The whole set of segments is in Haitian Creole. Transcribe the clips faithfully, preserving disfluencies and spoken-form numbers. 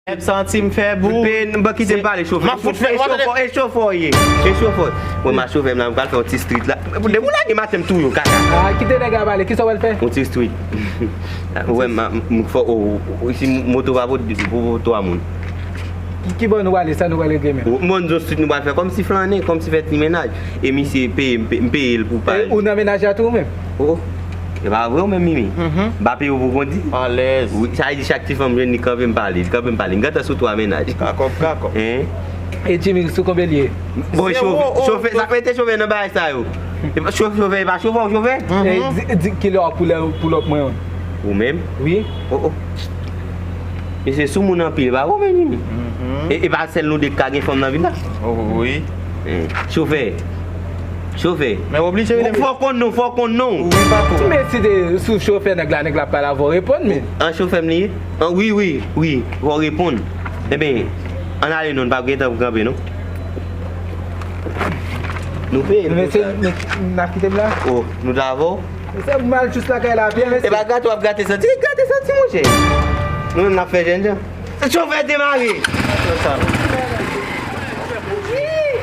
M santi m fè bou. Pe, m pa kite m pale chofè. M ap fout fè, e chofè, e chofè w ye. E chofè. Mwen, ma chofè m la, m pral fè yon ti street la. Depi w lage maten m touye w, kaka. Ah, kite nèg la pale, kisa w pral fè? Yon ti street. Ou wè, m, m, m fò, o, o, si moto pa pou, pou, pou twa moun. Ki, ki bò nou prale, sa nou pral regle menm? Ou, bon, zon street nou pral fè kòmsi flannen, kòmsi fè ti mennaj. E misye peye, m pe-, m peye l pou pa. E ou nan mennaj la tou ou menm? Oh, oh. E pa vre ou menm, Mimi? M pa peye w pou kondi. Alèz. Wi, sa vle di chak ti fanm jwenn li kanpe m pale, li kanpe m pale. M gentan sou twa mennaj. Kakòp, kakòp. Hein? E Jimmy, sou konbyen l ye? Bon, chofè, chofè, sa mete chofè nan bagay sa yo. E pa cho-, chofè, e pa chofè, w chofè? E di, di, kilè w ap pou lè, pou lòt mwen? Ou menm? Wi. Oh, oh. Mesye sou moun anpil, pa vre, men Jimmy? E, e pa sèl nou de k ka gen fanm nan vil la? Wi. Eh, chofè. Chofè. Men w oblije rele. Fò w konn non, fò w konn non. Wi, patwon. Men si te sou chofè nèg la, nèg la ap pale avè w, reponn, men. An chofè m li ye? An, wi, wi, wi, fò w reponn. Enben, ann ale non, n p ap gen tan pou kanpe, non. Nou peye l pou sa. Men se, men, n ap kite m la? Oh, nou t avè w? Se m al jis lakay la, byen, mesye. E pa grate w ap grate santi, grate santi, monchè. Nou menm n ap fè jènjan. Chofè demare.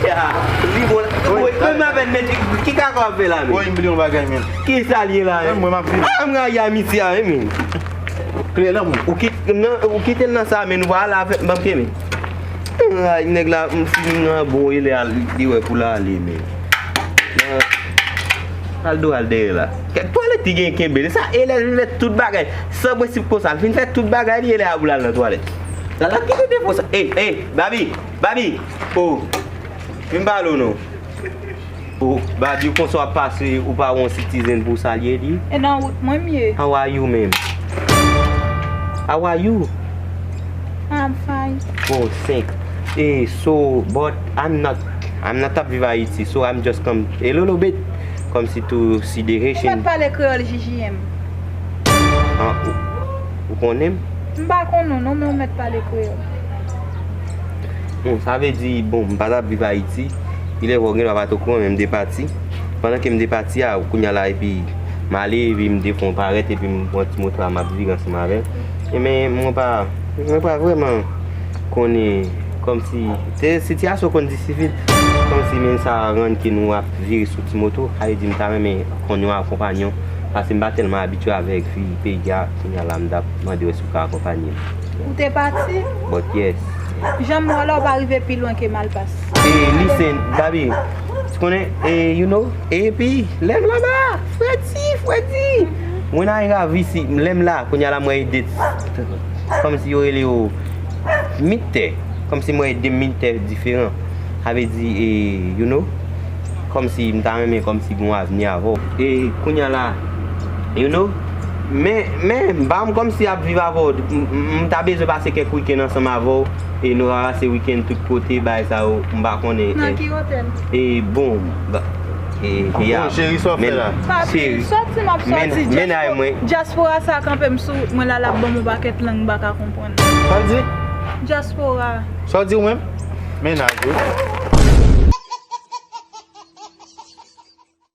Li bon. Wi, menm avè n, men ki kaka w ap fè la, men? Wi, m bliye yon bagay, men. Ki sa l ye la, men? Mwen, m ap vin. Ah, m rayi Ayiti a, men. Klè lan, mwen. Ou kit-, nan, ou kite l nan sa, men nou pa la avè m, ban m kenbe. Ay, nèg la, m fin nan bon, e lè al, li wè pou l ale, men. Al do al dèyè la. Kèk twalèt li gen kenbe. Sa, e lè l vin fè tout bagay. San prensip konsa. L fin fè tout bagay li, e lè a pou l al nan twalèt. Sa la kite defo sa. Ey, ey, Babi, Babi. Oh. Vin pale w non. Oh, Babi, konsa w ap pase, ou pa wè yon citizen pou w salye li? E nan wout mwen m ye. How are you, ma'am? How are you? I'm fine. Oh, thank. Eh, so, but I'm not, I'm not ap viv Ayiti, so I'm just come a little bit, kòmsi to see the Haitian. Ou mèt pale kreyòl, J J M. Ah, ou, ou konnen m? M pa konnen w non, men ou mèt pale kreyòl. Bon, sa vle di, bon, m pa t ap viv Ayiti. Kilè w gen, w pa t okouran, men m te pati. Pandan ke m te pati a, kounye a la, epi m ale, epi m te fè yon parèt, epi m pran ti moto a, m ap vire ansanm avè l. E men, mwen pa, mwen pa vrèman konnen, kòmsi, te, sitiyasyon konn difisil, kòmsi men sa rann ke nou ap vire sou ti moto, sa vle di m ta renmen konn yon akonpanyan, paske m pa tèlman abitye avèk vi peyi a, kounye a la m t ap mande w èske w ka akonpanye m. Ou te pati? But yes. Jan m wè w la, w pa rive pi lwen ke Malpas. Eh, listen, Babi, ou konnen, eh, you know, epi, lè m laba, Fredi, Fredi. When I have ici, lè m la, kounye a la m wè e de, kòmsi yo rele yo militè, kòmsi m wè e de militè diferan. Sa vle di, eh, you know, kòmsi m ta renmen kòmsi gen yon avni avè w. E kounye a la, you know, men, men, m pa wè m kòmsi ap viv avè w. M, m, m ta bezwen pase kèk wikenn ansanm avè w. E nou ranmase wikenn tout kote, bagay sa yo, m pa konnen. Nan ki otèl? E bon, ba, e, e a. Bon, cheri, sa w ap fè la? Papi, sòti m ap sòti. Men, men ay mwen. Dyaspora sa kanpe m sou wout mwen la, l ap ban m yon pakèt lang m pa ka konprann. Sa l di? Dyaspora. Sa w di ou menm? Mennaj ou.